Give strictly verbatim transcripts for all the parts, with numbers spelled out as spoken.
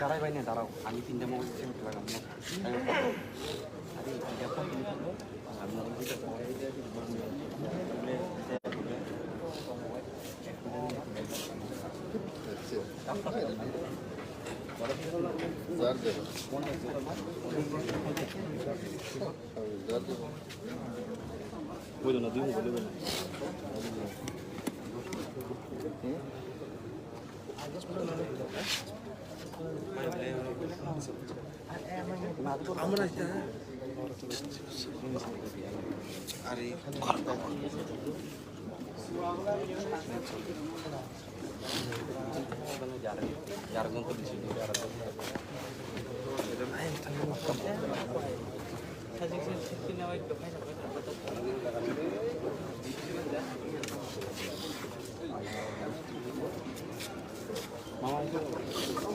Darai bai ne darao, ami tinta mobile se laga mo. Ari tinta phone ni phone.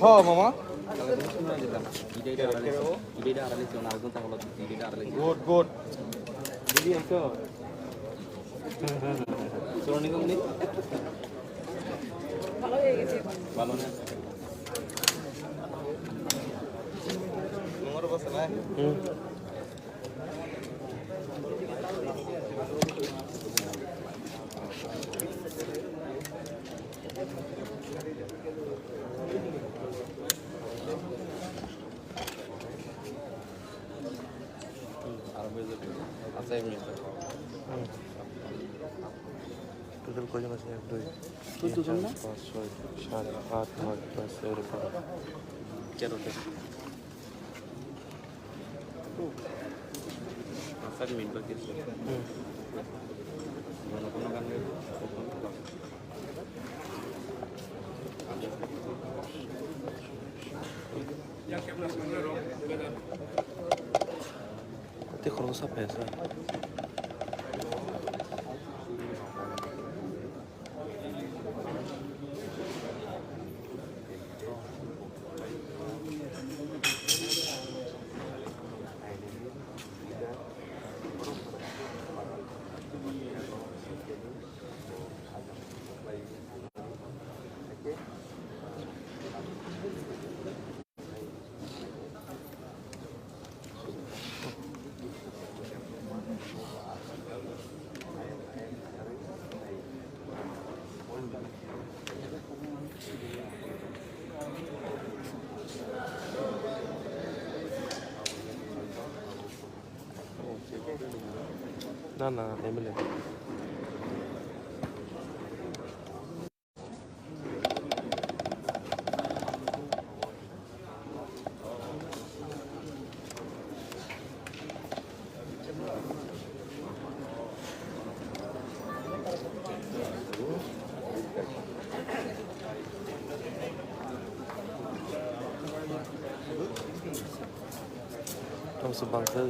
Ho, mama. Good, good. Hmm. Total কয়জন আছে? এক, দুই, তিন, চার, পাঁচ, ছয়, সাত, আট, নয়, দশ, এগারো, বারো। তেরো টা। সাত মিনিট বাকি আছে। হুম। ঘন ঘন গান গাইবো। Tei khoroksa phai sa. Na, na, M L A. Tong se bangsa.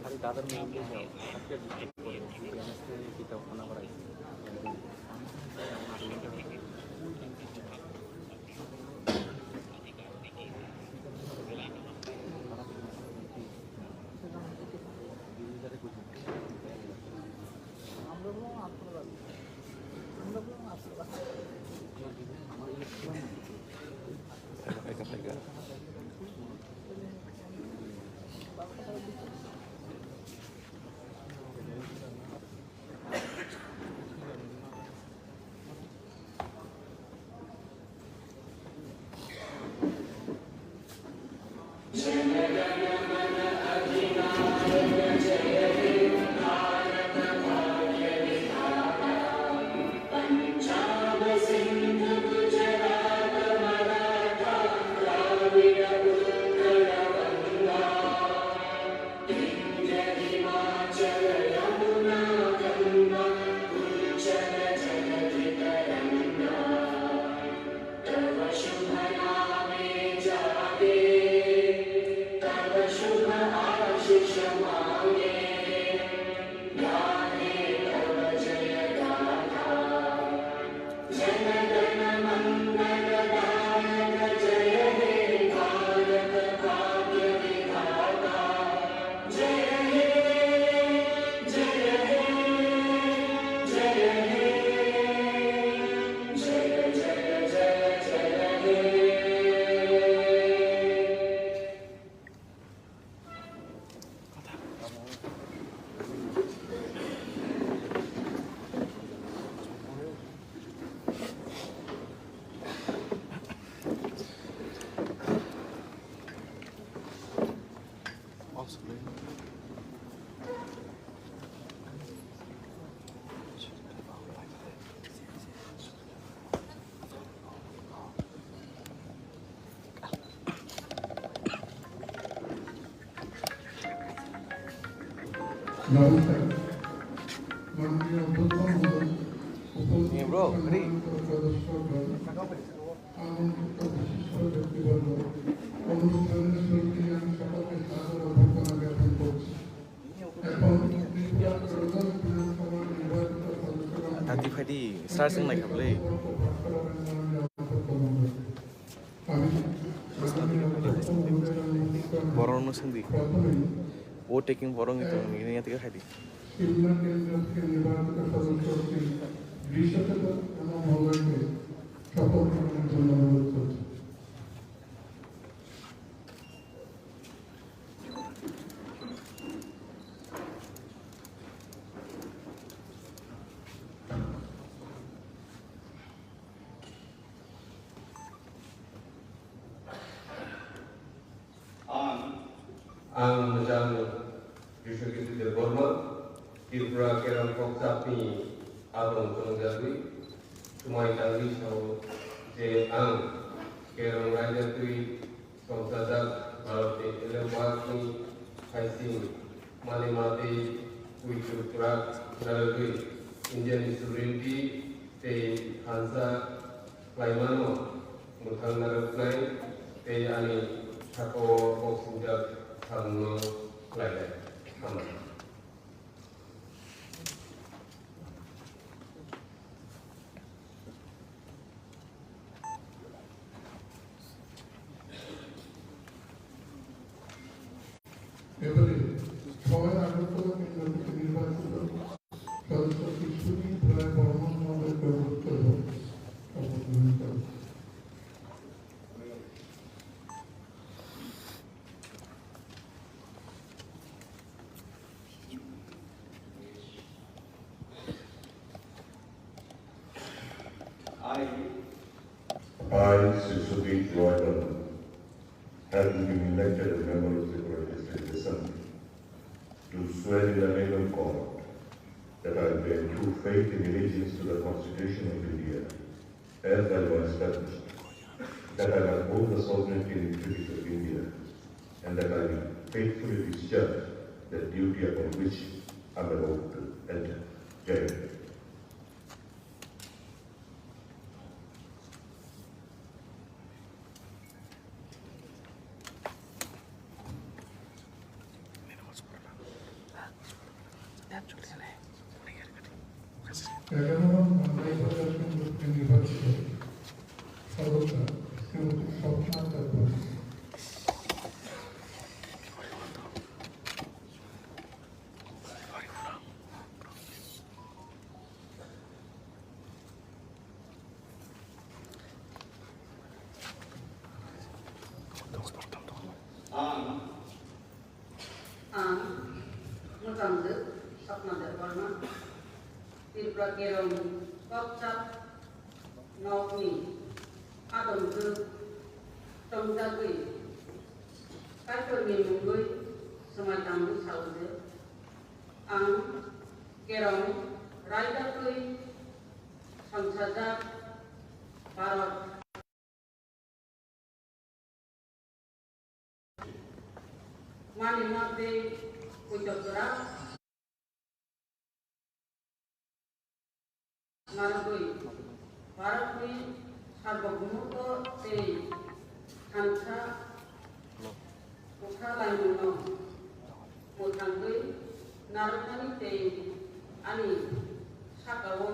খালি দাদার নাম দিয়ে যাও, আজকে ডিস্ট্রিক্ট করে, বিএমএসএ কিতা ওখানে আবার আইসি। নমস্কার। মাননীয় অধ্যক্ষ মহোদয়, উপস্থিত সম্মানিত সদস্যগণ, আমন্ত্রিত বিশিষ্ট ব্যক্তিবর্গ, অনুষ্ঠানের শুরুতেই আমি সকলকে সাদর অভ্যর্থনা জ্ঞাপন করছি। এখন ত্রিপুরা ত্রয়োদশ বিধানসভার নির্বাচিত সদস্যগণ Tati phai di, sar sing nai khablai. Borok no sing di. O taking borok ni tong ni ya tiga khai di. Ang, ang mwchang Biswajit Debbarma, Tripura Kerong Kokchapni adong chongjagwi, swmai tangwi sao je ang Kerong raida twi songchajak Bharat ni elembakni phaising Mani Mati Kuitu Prak narwgwi India ni sovereignty tei thansa khlaimano mwthang narwknai tei ani sakao boksongjak samungno khlainai. Hambai. এবারে ছয় আগরতলা কেন্দ্র থেকে নির্বাচিত সদস্য সুদীপ রায় বর্মন মহোদয়কে অনুরোধ করব শপথ গ্রহণ করতে। I, Sri Sudip Roy Barman, having been elected a member of the Tripura District Assembly, do swear in the name of God that I bear true faith and allegiance to the Constitution of India as by law established, that I will uphold the sovereignty and integrity of India, and that I will faithfully discharge the duty upon which I am about to enter. Jai Hind. এগারো নং মালদাই বাজার কেন্দ্র নির্বাচিত সদস্য শ্রীমতী স্বপ্না Debbarma. Ang, ang Mwchangdwk Sapna Debbarma, Tripura Kerong Kokchap nokni adongtwk chongjagwi Kaitorni mungwi swmai tangwi sao je, ang Kerong raida twi songchajak Bharat manima tei poito kwrak narwgwi Bharatni sarbogumoto tei thansa kwthalaimungno mwthangwi narwknani tei ani sakao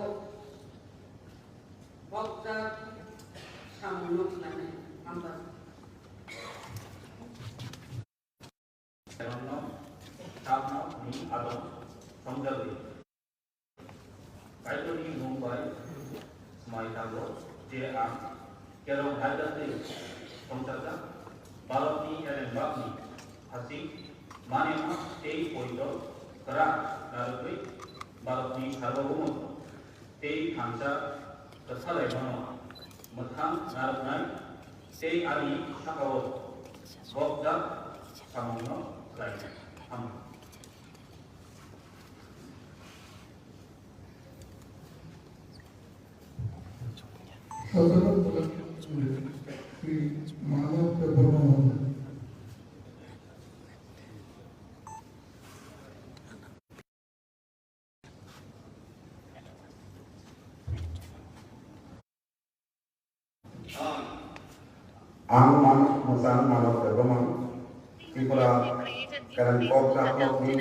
bokjak samungno khlainai. Hambai. Kerongno sakno ni adong songjagwi. Kaitorni mung bai swmai tango je ang Kerong raida twi songchajak Bharatni elembakni hasing manima tei poito kwrak narwgwi Bharatni sarbogumoto tei thansa kwthalaimano mwthang narwknai tei ani sakao bokjak samungno khlainai. Hambai. Sadhana Pradhan Mantri Shri Manav Debbarma Mahoday. Ang man-, Mwchang Manav Debbarma, Tripura Kerong Kokchap nokni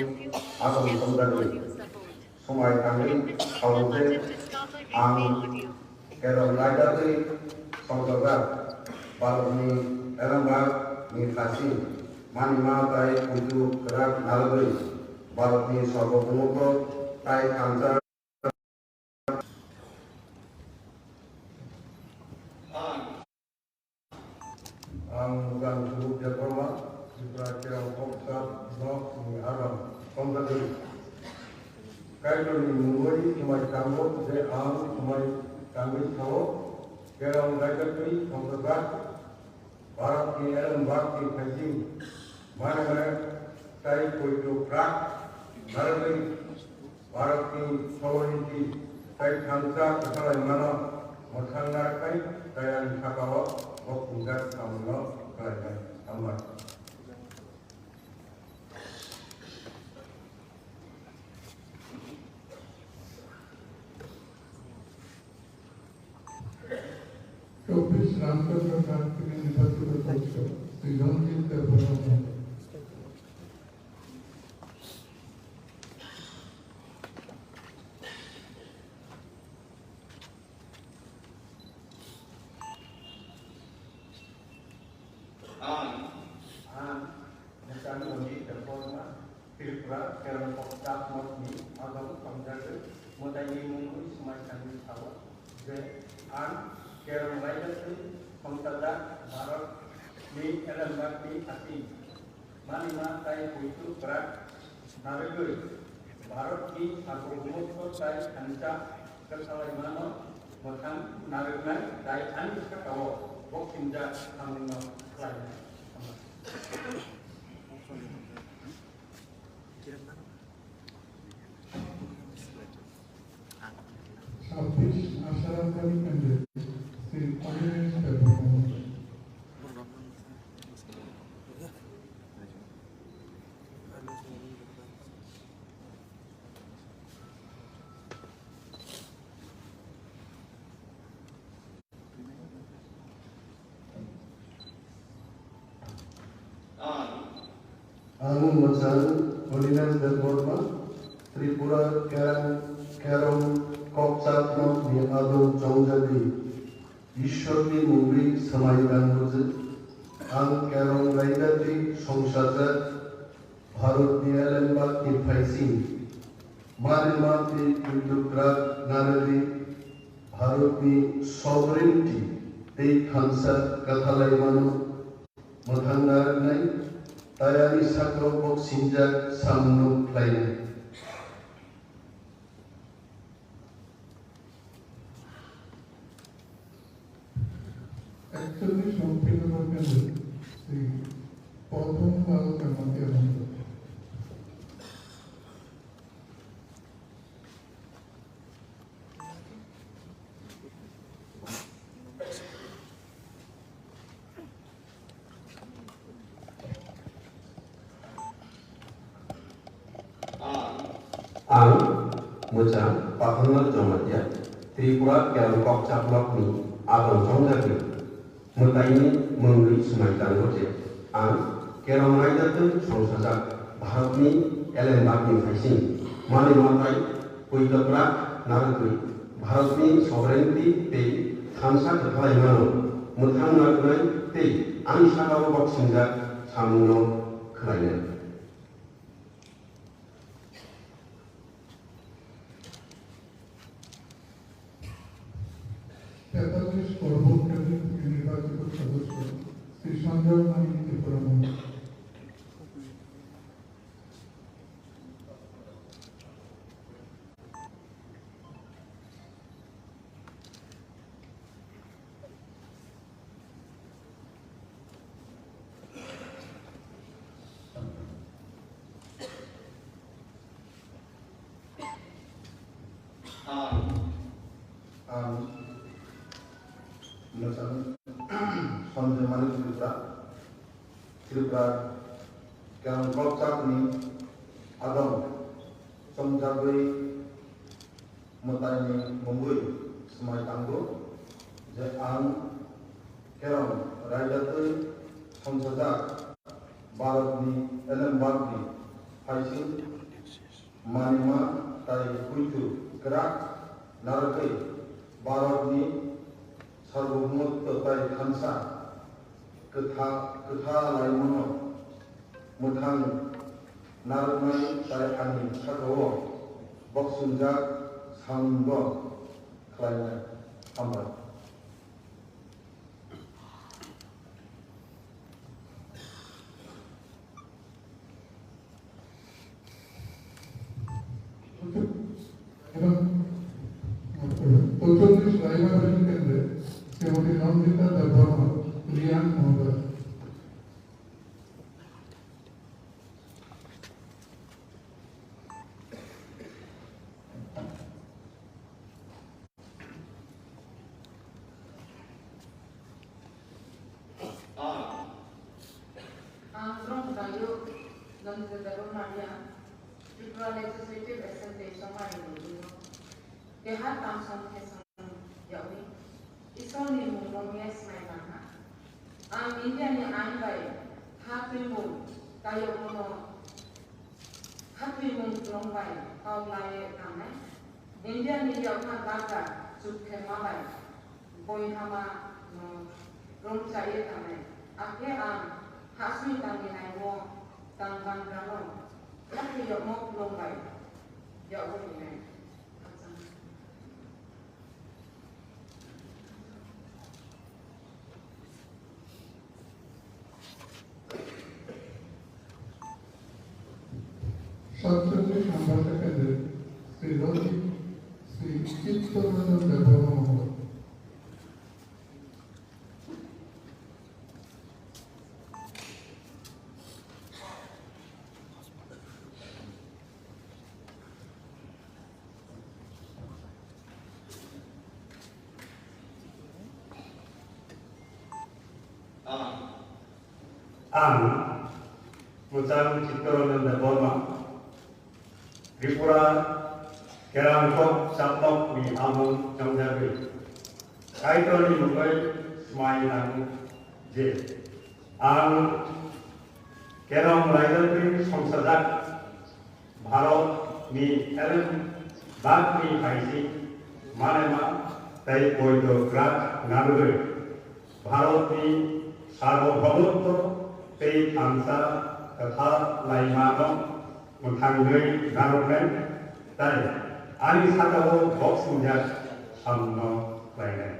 adong songjagwi swmai tangwi sao je ang Kerong raida twi songchajak Bharatni elembakni hasing manima tei poito kwrak narwgwi Bharatni sarbogumoto tei thansa Ang Mwchang Suruk Debbarma, Tripura Kerong Kokchap nokni adong songjagwi. Kaitorni mungwi swmai tango je ang swmai tangwi sao, Kerong raida twi songchajak Bharatni elembakni hasing manima tei poito kwrak narwgwi Bharatni sovereignty tei thansa kwthalaimano mwthang narwknai tei ani sakao bo phungjak samungno khlainai. Hambai. চব্বিশ রামচন্দ্র ঘাট থেকে নির্বাচিত সদস্য শ্রী রঞ্জিত Debbarma. Ang, ang Mwchang Ranjit Debbarma, Tripura Kerong Kokchap nokni adong songjagwi mwtaini mungwi swmai tangwi sao je ang Kerong raida twi songchajak Bharatni elembakni hasing manima tei poito kwrak narwgwi Bharatni sarbogumoto tei thansa kwthalaimano mwthang narwknai tei ani sakao bokhimjak samungno khlainai. ছাব্বিশ আশারাম candidate শ্রী অনিমেষ Debbarma. Ang Mwchang Holinas Debbarma, Tripura Kerang, Kerong Kokchap nokni adong chongjagwi Ishwarni mungwi swmai tango je, ang Kerong Raidati songsajak Bharatni elembakni phaising, mari mantri kuitubrak narwgwi Bharatni sovereignty tei thansa kathalaimano mwthang narwknai, tei ani sakao boksingjak samungno khlainai. একচল্লিশ সংখ্যালঘু কেন্দ্রে শ্রী পদ্মলাল কামাতিয়া মণ্ডল। Ang mwchang Pathornath Jamatia, Tripura Kerong Kokchap nokni adong chongjagwi mwtaini mungwi swmai tango je ang Kerong Raida tei songsajak Bharatni elembakni phaising mani matai kuitubrak narwgwi Bharatni sovereignty tei thansa kwthalaimano mwthang narwknai tei ani sakao boksingjak samungno khlainai. তেতাল্লিশ পর্বত কেন্দ্রিক নির্বাচিত সদস্য শ্রী সঞ্জয় মানিক ত্রিপুরা মণ্ডল। Ang, ang, Sanjay Manik Tripura, Tripura, Kerong Kokchapni adong chongjagwi mwtaini mungwi swmai tango je ang Kerong Raida tei songsajak Bharatni elembakni phaising manima tei kuitu kwrak narwgwi Bharatni sarbohumotto tei thansa kwtha-, kwthalaimano mwthang narwknai tei ani sakao boksingjak samungbo khlainai. Hambai. এবং চৌচল্লিশ রায়বাহাদুর কেন্দ্রে শ্রীমতী নন্দিতা দেববর্মা, রিয়াং মহোদয়। Ang Drong Dayu, Nandita Debbarma Riang, Tripura Legislative Assembly Somari ni bini keha tamsong khesong yagwi Isor ni mung romwi smai tangkha. Ang India ni ain bai ha twimung kayokmano Khatwi mung kwrwng bai kok lai tangnai. India ni yakha dapra chuk khe ma bai boi hama no rwng cha ye tangnai. Akhe ang ha sui tangwi nai o tang ban rano khatwi yakmo kwrwng bai yakbo hinai. সাতচল্লিশ নম্বর সেকেন্ডে শ্রী রঞ্জিত, শ্রী চিত্তরঞ্জন দেববর্মা মহোদয়। Ang, ang, mwchang Chittaranjan Debbarma, Tripura Kerang Kokchap nokni amung chongjagwi Kaitorni mungwi swmai nango je ang Kerong Raijatwi songsajak Bharatni elem bagni phaising Manema tei poito kwrak narwgwi Bharatni sarbobrahmotw tei thansa kwthar laimano mwthangwi narwknai tei ani sakao boksongjak samungno khlainai.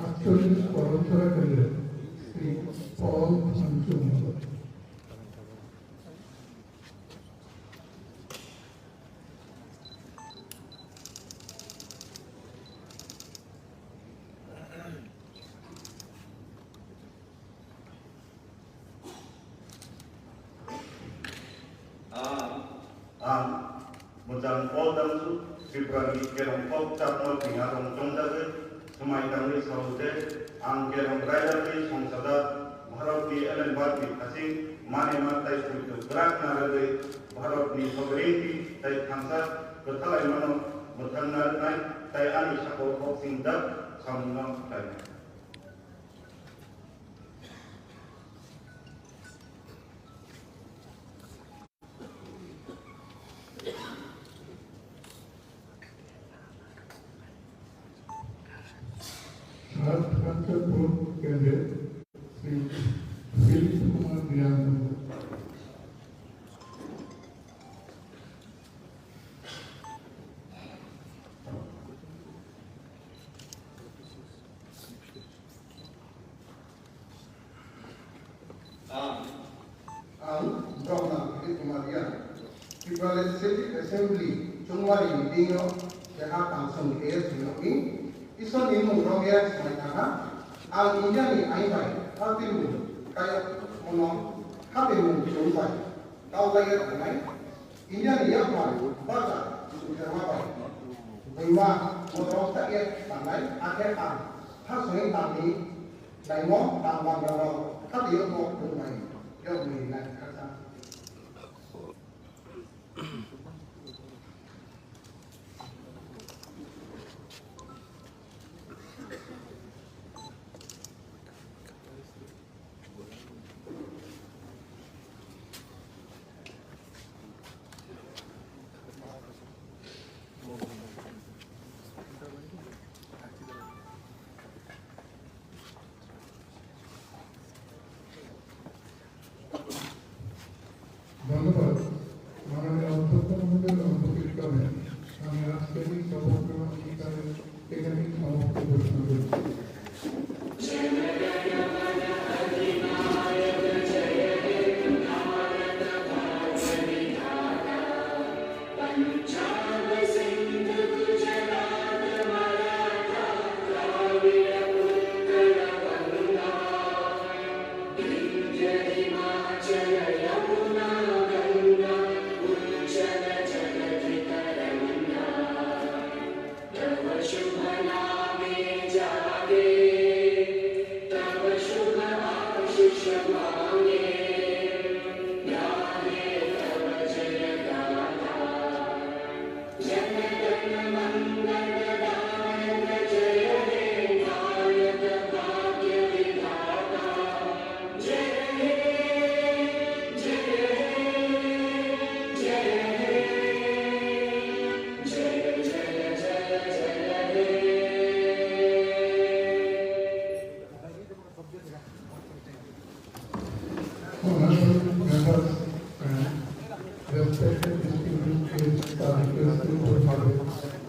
আটচল্লিশ পরম্পরা কেন্দ্র শ্রী পল Dhanchandra. Ang, ang, Mwchang Paul Damsu, Tripura ni Kerong Folk Chakma Tinga rong chongjagwi, swmai tangwi sao je, ang Kerong Raida tei songsajak Bharat ni Ellen Bad ni thasing manema tei puitu kwrak narwgwi Bharat ni sogring tei thansa kwthalaimano mwthang narwknai tei ani sakao boksongjak samungno khlainai. সাত কাঞ্চনপুর কেন্দ্রে Shri Philip Kumar Reang. Ang, ang Brahma Philip Kumar Riya, Tripura Legislative Assembly chungwari meeting o keha kansong khe swngyokni Isor ni mung rok ya swmai tangha. Ang India ni ain bai khatimung kaya mono khatimung chwng bai kau lai ya tongnai. India ni yakmar bacha chukherma bai buima motorok cha ya tangnai, hakhe ang ha soi tangni naimo tang bang rok khatio kok thung bai yok ni nai khaksa. ধন্যবাদ। মাননীয় অধ্যক্ষ মহোদয়ের অনুপস্থিত কারণে আমি আজকের এই সভার অঙ্গীকারে এখানেই সমাপ্ত ঘোষণা করছি। Honorable members and respected distinguished guests are requested to have a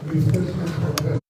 refreshment program.